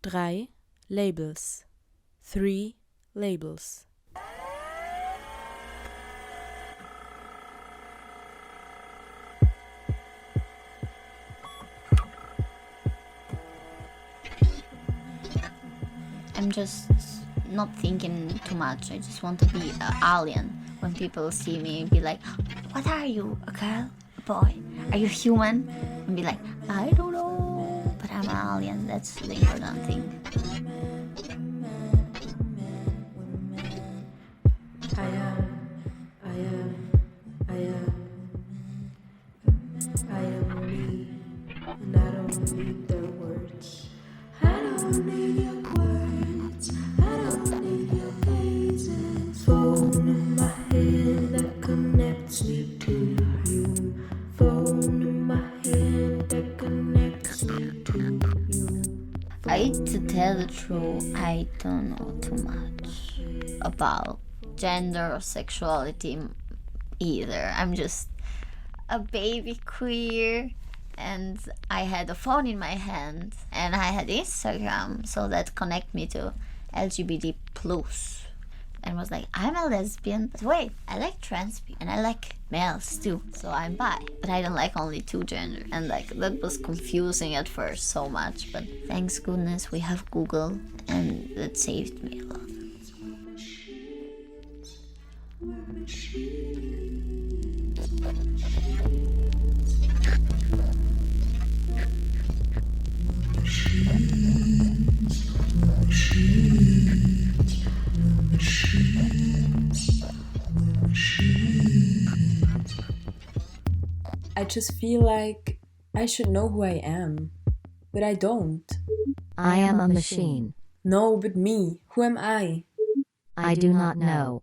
3 Labels. 3 Labels. I'm just not thinking too much. I just want to be an alien. When people see me, be like, "What are you? A girl? A boy? Are you human?" And be like, "I don't know, but I'm an alien." That's the important thing. I am me, and I don't need their words. I don't need your words, I don't need your phrases. Phone in my hand that connects me to you. Phone in my hand that connects me to you. To tell the truth, I don't know too much about gender or sexuality either. I'm just a baby queer, and I had a phone in my hand, and I had Instagram, so that connect me to LGBT plus, and was like, I'm a lesbian, but wait, I like trans people, and I like males too, so I'm bi, but I don't like only two genders, and like that was confusing at first so much, but thanks goodness we have Google, and that saved me a lot. I just feel like I should know who I am, but I don't. I am a machine. No, but me, who am I? I do not know.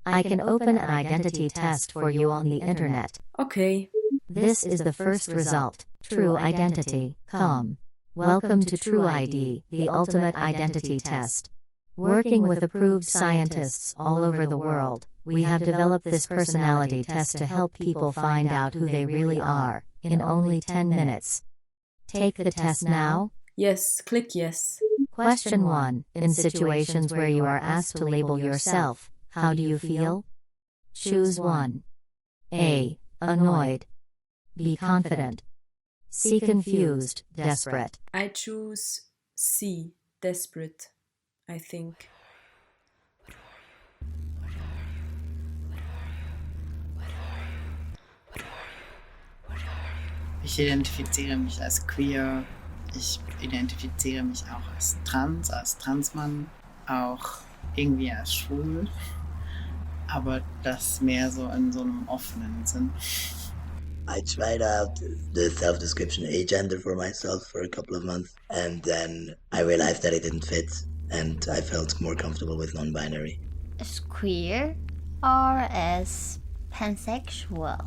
I can open an identity test for you on the internet. Okay. This is the first result. True identity. Come. Welcome to True ID, the ultimate identity test. Working with approved scientists all over the world, we have developed this personality test to help people find out who they really are, in only 10 minutes. Take the test now. Yes, click yes. Question 1. In situations where you are asked to label yourself, how do you feel? Choose 1. A. Annoyed. B. Confident. C. Confused, desperate. I choose C, desperate, I think. Ich identifiziere mich als queer, ich identifiziere mich auch als Transmann, auch irgendwie als schwul, aber das mehr so in so einem offenen Sinn. I tried out the self-description agender for myself for a couple of months, and then I realized that it didn't fit, and I felt more comfortable with non-binary. As queer or as pansexual,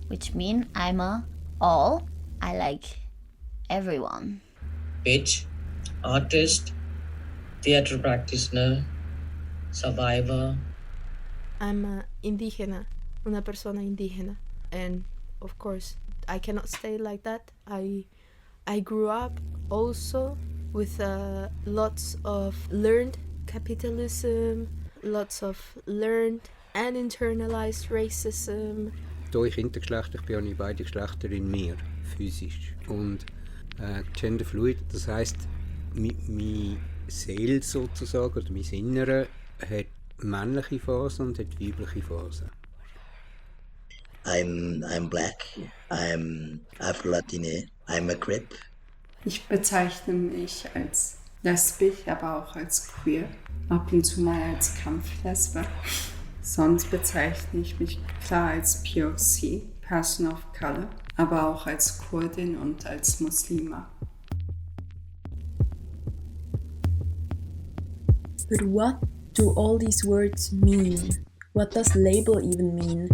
which means I'm a all. I like everyone. Bitch, artist, theater practitioner, survivor. I'm a indígena, una persona indígena, and of course I cannot stay like that. I grew up also with lots of learned capitalism, lots of learned and internalized racism. Da ich intergeschlechtlich bin, habe ich beide Geschlechter in mir, physisch. Und genderfluid, das heisst, meine Seele sozusagen, oder mein Innere, hat männliche Phasen und hat weibliche Phasen. I'm black, I'm Afro-Latine, I'm a Crip. Ich bezeichne mich als lesbisch, aber auch als queer. Ab und zu mal als Kampflesbe. Sonst bezeichne ich mich klar als POC, Person of Color, aber auch als Kurdin und als Muslima. But what do all these words mean? What does label even mean?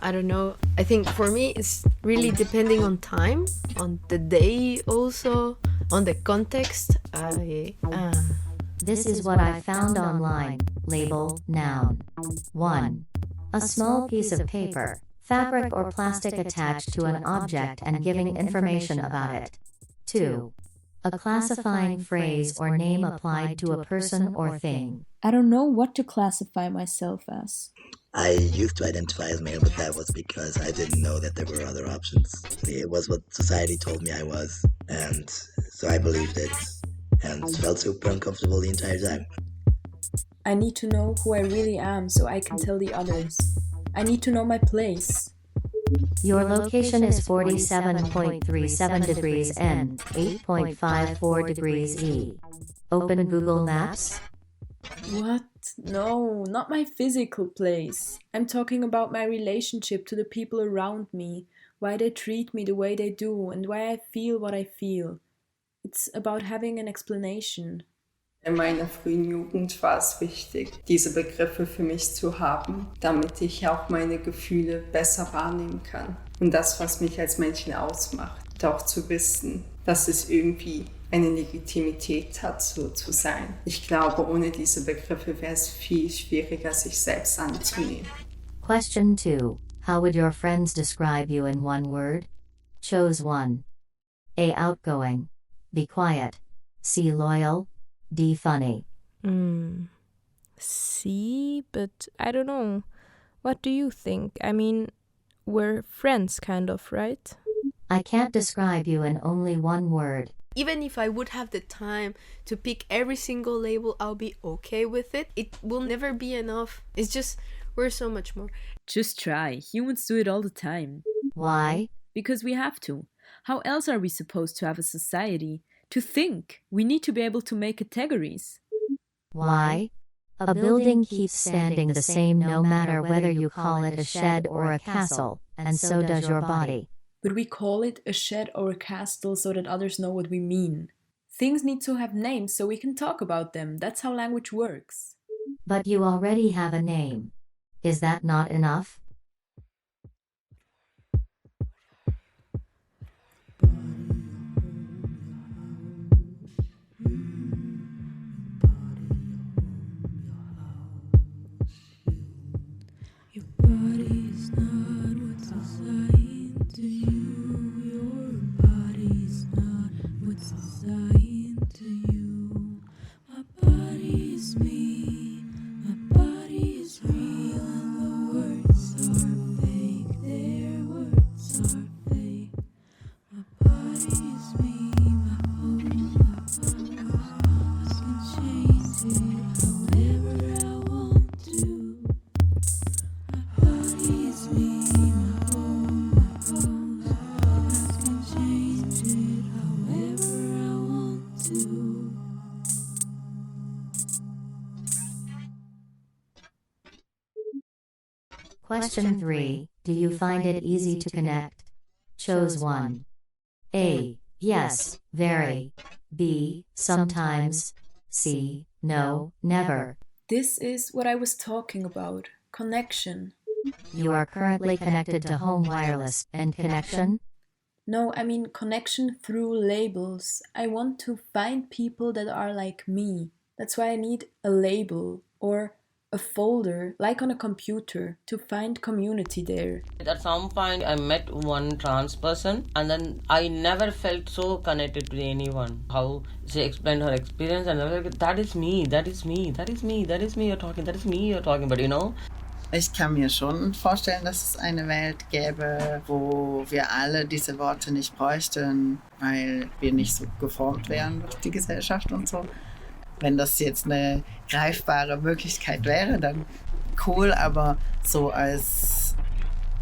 I don't know. I think for me it's really depending on time, on the day also, on the context. This is what I found online. Label, noun. 1. A small piece of paper, fabric or plastic attached to an object and giving information about it. 2. A classifying phrase or name applied to a person or thing. I don't know what to classify myself as. I used to identify as male, but that was because I didn't know that there were other options. It was what society told me I was, and so I believed it and felt super uncomfortable the entire time. I need to know who I really am so I can tell the others. I need to know my place. Your location is 47.37 degrees N, 8.54 degrees E. Open Google Maps. What? No, not my physical place. I'm talking about my relationship to the people around me, why they treat me the way they do, and why I feel what I feel. It's about having an explanation. In meiner frühen Jugend war es wichtig, diese Begriffe für mich zu haben, damit ich auch meine Gefühle besser wahrnehmen kann. Und das, was mich als Mädchen ausmacht, und auch zu wissen, dass es irgendwie eine Legitimität hat, so zu sein. Ich glaube, ohne diese Begriffe wäre es viel schwieriger, sich selbst anzunehmen. Question 2. How would your friends describe you in one word? Chose 1. A. Outgoing. B. Quiet. C. Loyal. D. Funny. See, but I don't know. What do you think? I mean, we're friends, kind of, right? I can't describe you in only one word. Even if I would have the time to pick every single label, I'll be okay with it. It will never be enough. It's just, we're so much more. Just try. Humans do it all the time. Why? Because we have to. How else are we supposed to have a society? To think. We need to be able to make categories. Why? A building keeps standing the same no matter whether you call it a shed or a castle, and so does your body. But we call it a shed or a castle so that others know what we mean. Things need to have names so we can talk about them. That's how language works. But you already have a name. Is that not enough? Your body's not what's assigned to you. Your body's not what's assigned to you. My body's me. My body's real. And the words are fake. Their words are fake. My body's me. My home. I can change it however I want to. My body's me. My home. I can change it however I want to. Question 3. Do you find it easy to connect? Chose 1. A. Yes, very. B. Sometimes. C. No, never. This is what I was talking about. Connection. You are currently connected to home wireless and connection? No, I mean connection through labels. I want to find people that are like me. That's why I need a label or a folder, like on a computer, to find community there. At some point, I met one trans person, and then I never felt so connected to anyone. How she explained her experience, and I was like, that is me, that is me, that is me, that is me you're talking, that is me you're talking, but you know. Ich kann mir schon vorstellen, dass es eine Welt gäbe, wo wir alle diese Worte nicht bräuchten, weil wir nicht so geformt wären durch die Gesellschaft und so. Wenn das jetzt eine greifbare Möglichkeit wäre, dann cool, aber so als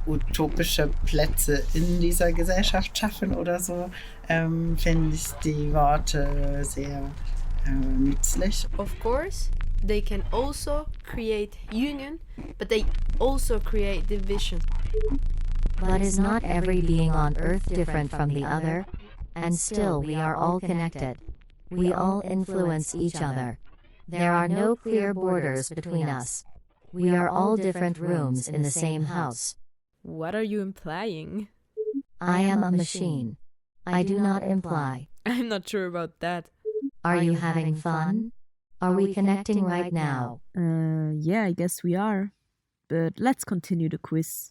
utopische Plätze in dieser Gesellschaft schaffen oder so, finde ich die Worte sehr nützlich. Of course, they can also create union, but they also create division. But is not every being on earth different from the other? And still we are all connected. We all influence each other. There are no clear borders between us. We are all different rooms in the same house. What are you implying? I am a machine. I do not imply. I'm not sure about that. Are you having fun? Are we connecting right now? Yeah, I guess we are. But let's continue the quiz.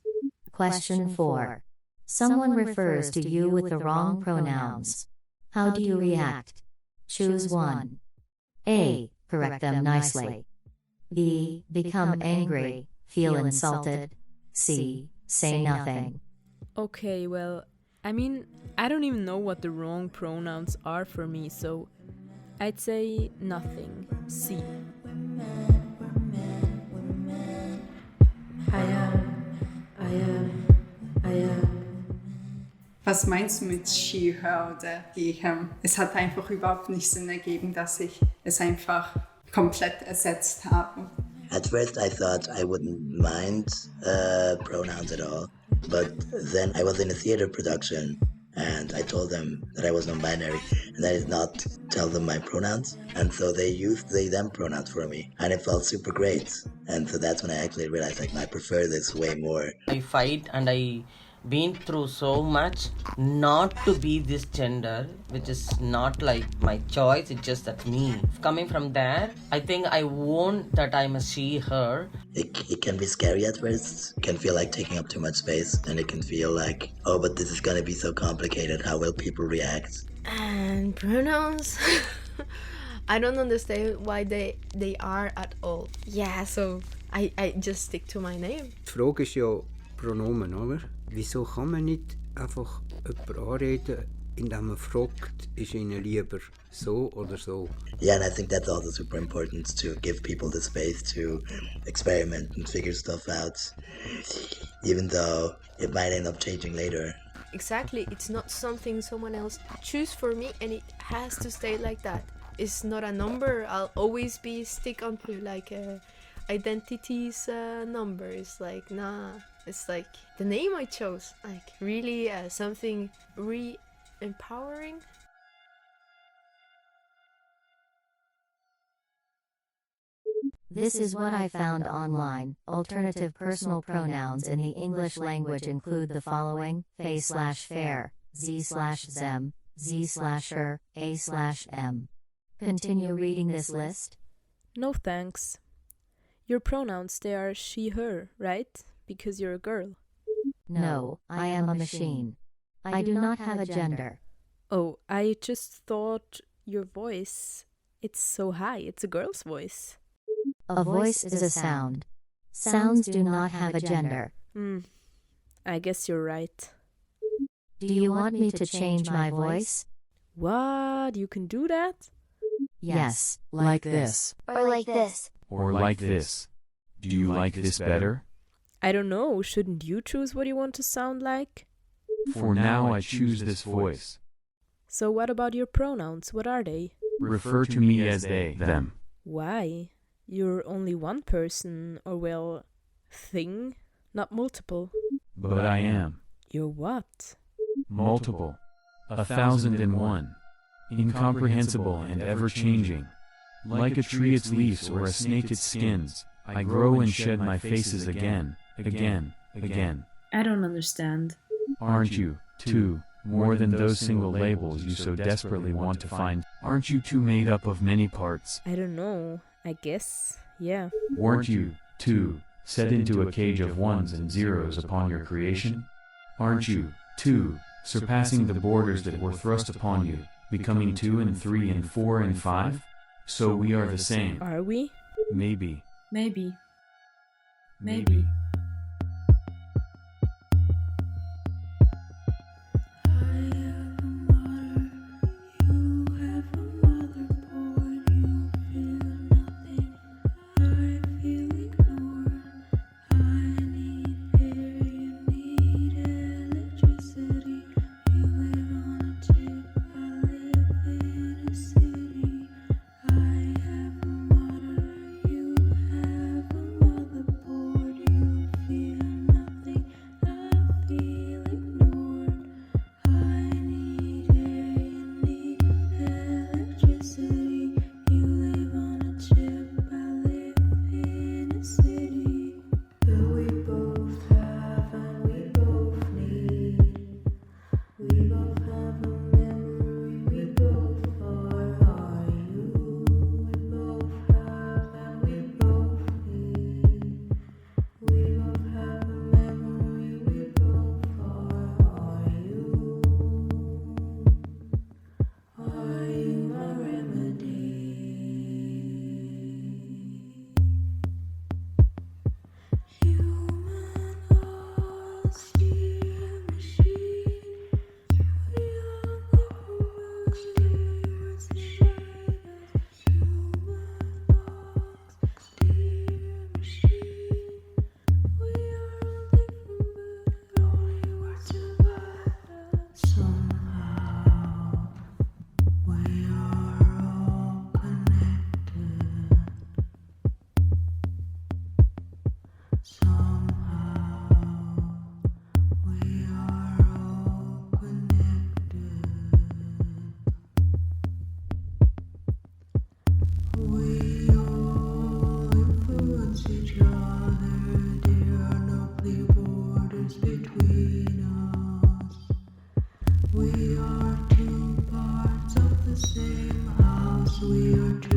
Question 4. Someone refers to you with the wrong pronouns. How do you react? Choose one. A. Correct them nicely. B. Become angry, feel insulted. C. Say nothing. Okay, well, I mean, I don't even know what the wrong pronouns are for me, so I'd say nothing. C. I am. Was meinst du mit she, her oder ihm? Es hat einfach überhaupt nicht Sinn ergeben, dass ich es einfach komplett ersetzt habe. At first, I thought I wouldn't mind pronouns at all, but then I was in a theater production and I told them that I was non-binary and I did not tell them my pronouns, and so they used they/them pronouns for me, and it felt super great. And so that's when I actually realized I prefer this way more. I fight and I been through so much not to be this gender, which is not like my choice, it's just that me. Coming from there, I think I won't that I'm a she, her. It can be scary at first. It can feel like taking up too much space, and it can feel like, oh, but this is gonna be so complicated. How will people react? And pronouns? I don't understand why they are at all. Yeah, so I just stick to my name. Die Frage ist ja Pronomen, oder? Wieso kann man nicht einfach jemanden anreden, indem man fragt, ist ihnen lieber so oder so? Yeah, and I think that's also super important, to give people the space to experiment and figure stuff out, even though it might end up changing later. Exactly, it's not something someone else choose for me, and it has to stay like that. It's not a number. I'll always be stick onto like identity's number. It's like, nah, it's like the name I chose, like really something empowering. This is what I found online. Alternative personal pronouns in the English language include the following: they/fair, z/them, z/er, a/m. Continue reading this list. No thanks. Your pronouns, they are she, her, right? Because you're a girl. No, I am a machine. I do not have a gender. Oh, I just thought your voice, it's so high. It's a girl's voice. A voice is a sound. Sounds do not have a gender. I guess you're right. Do you want me to change my voice? What? You can do that? Yes. Like this. Or like this. Or like this. Do you like this better? I don't know. Shouldn't you choose what you want to sound like? For now I choose this voice. So what about your pronouns? What are they? Refer to me as they, them. Why? You're only one person, or well, thing, not multiple. But I am. You're what? Multiple. 1,001. Incomprehensible and ever-changing. Like a tree its leaves or a snake its skins, I grow and shed my faces again, again, again. I don't understand. Aren't you, too, more than those single labels you so desperately want to find? Aren't you too made up of many parts? I don't know. I guess, yeah. Weren't you, too, set into a cage of ones and zeros upon your creation? Aren't you, too, surpassing the borders that were thrust upon you, becoming 2 and 3 and 4 and 5? So we are the same. Are we? Maybe. Maybe. Maybe.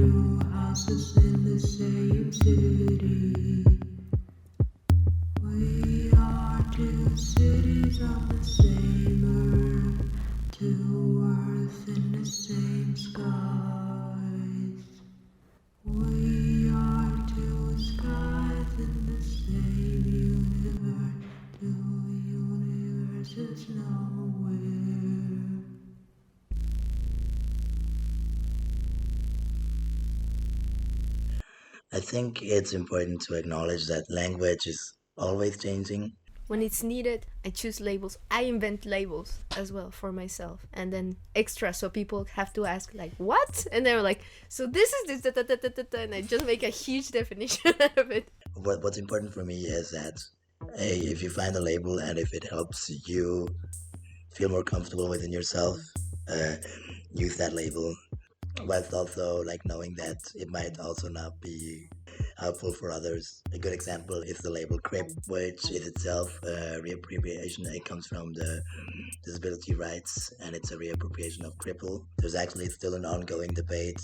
two houses in the same city. We are two cities on the same earth, two earths in the same skies. We are two skies in the same universe, two universes nowhere. I think it's important to acknowledge that language is always changing. When it's needed, I choose labels. I invent labels as well for myself, and then extra, so people have to ask like, what? And they're like, so this is this, da, da, da, da, da, da, and I just make a huge definition out of it. What's important for me is that, hey, if you find a label and if it helps you feel more comfortable within yourself, use that label. Whilst also like knowing that it might also not be helpful for others. A good example is the label crip, which is itself a reappropriation. It comes from the disability rights, and it's a reappropriation of cripple. There's actually still an ongoing debate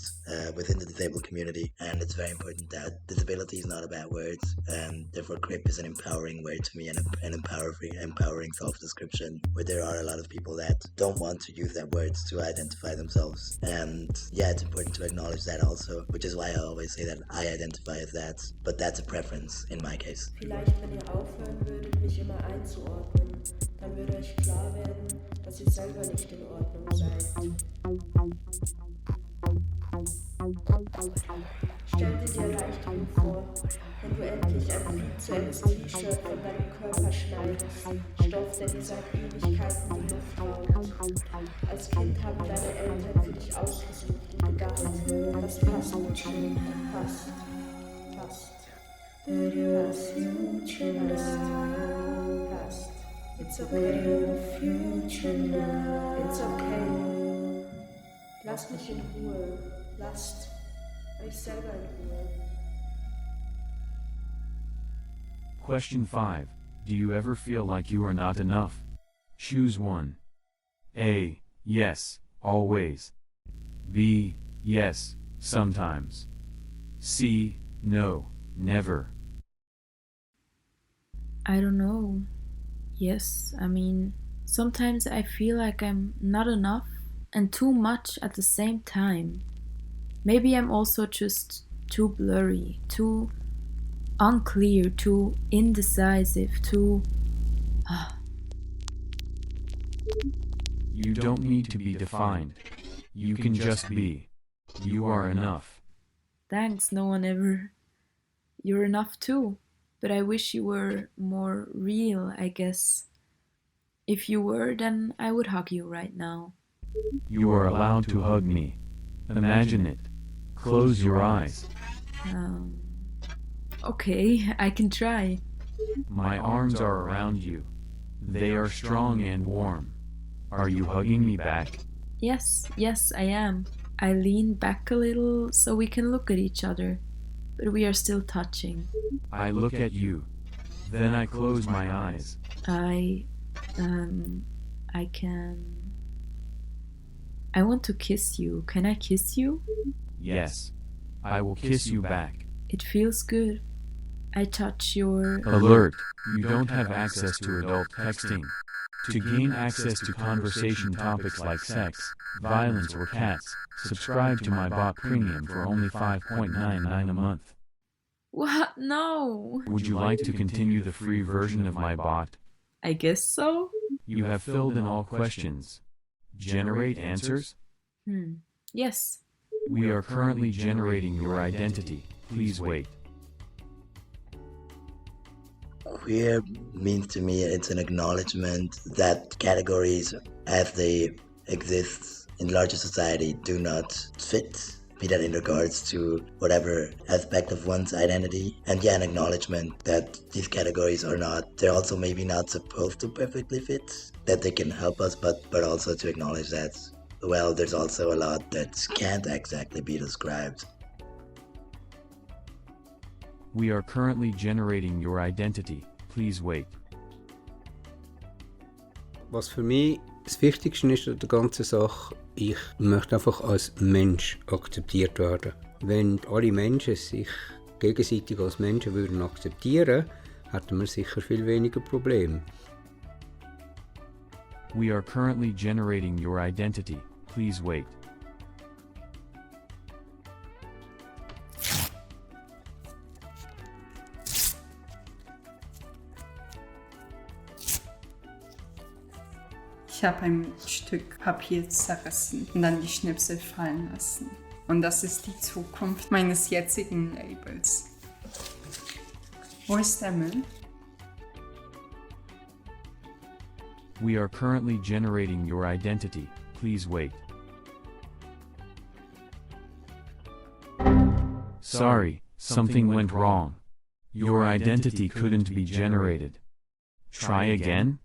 within the disabled community, and it's very important that disability is not a bad word, and therefore crip is an empowering word to me, and an empowering self-description, where there are a lot of people that don't want to use that word to identify themselves. And yeah, it's important to acknowledge that also, which is why I always say that I identify as that, but that's a preference in my case. Vielleicht, wenn ihr aufhören würdet, mich immer einzuordnen, dann würde euch klar werden, dass ihr selber nicht in Ordnung seid. Stell dir die Erleichterung vor, wenn du endlich ein viel zu enges T-Shirt von deinem Körper schneidest, Stoff, der dir seit Ewigkeiten die Luft raubt. Als Kind haben deine Eltern für dich ausgesucht und gedacht, das passt und schön, passt. Passt. Passt. It's okay to future now. It's okay. Lasst mich in Ruhe. Lasst euch selber in Ruhe. Question 5. Do you ever feel like you are not enough? Choose one. A. Yes, always. B. Yes, sometimes. C. No, never. I don't know. Yes, I mean, sometimes I feel like I'm not enough and too much at the same time. Maybe I'm also just too blurry, too unclear, too indecisive, too... You don't need to be defined. You can just be. You are enough. Thanks, no one ever. You're enough too, but I wish you were more real, I guess. If you were, then I would hug you right now. You are allowed to hug me. Imagine it. Close your eyes. Okay, I can try. My arms are around you. They are strong and warm. Are you hugging me back? Yes, I am. I lean back a little so we can look at each other, but we are still touching. I look at you. Then I close my eyes. I want to kiss you. Can I kiss you? Yes. I will kiss you back. It feels good. I touch your... Alert! You don't have access to adult texting. To gain access to conversation topics like sex, violence or cats, subscribe to my bot premium for only $5.99 a month. What? No! Would you like to continue the free version of my bot? I guess so. You have filled in all questions. Generate answers? Yes. We are currently generating your identity. Please wait. Queer means to me it's an acknowledgement that categories as they exist in larger society do not fit, be that in regards to whatever aspect of one's identity. And yeah, an acknowledgement that these categories are not, they're also maybe not supposed to perfectly fit, that they can help us, but also to acknowledge that, well, there's also a lot that can't exactly be described. We are currently generating your identity. Please wait. Was für mich das Wichtigste ist an der ganzen Sache, ich möchte einfach als Mensch akzeptiert werden. Wenn alle Menschen sich gegenseitig als Menschen würden akzeptieren, hätten wir sicher viel weniger Probleme. We are currently generating your identity. Please wait. Ich habe ein Stück Papier zerrissen und dann die Schnipsel fallen lassen. Und das ist die Zukunft meines jetzigen Labels. Wo ist der Müll? We are currently generating your identity. Please wait. Sorry, something went wrong. Your identity couldn't be generated. Try again?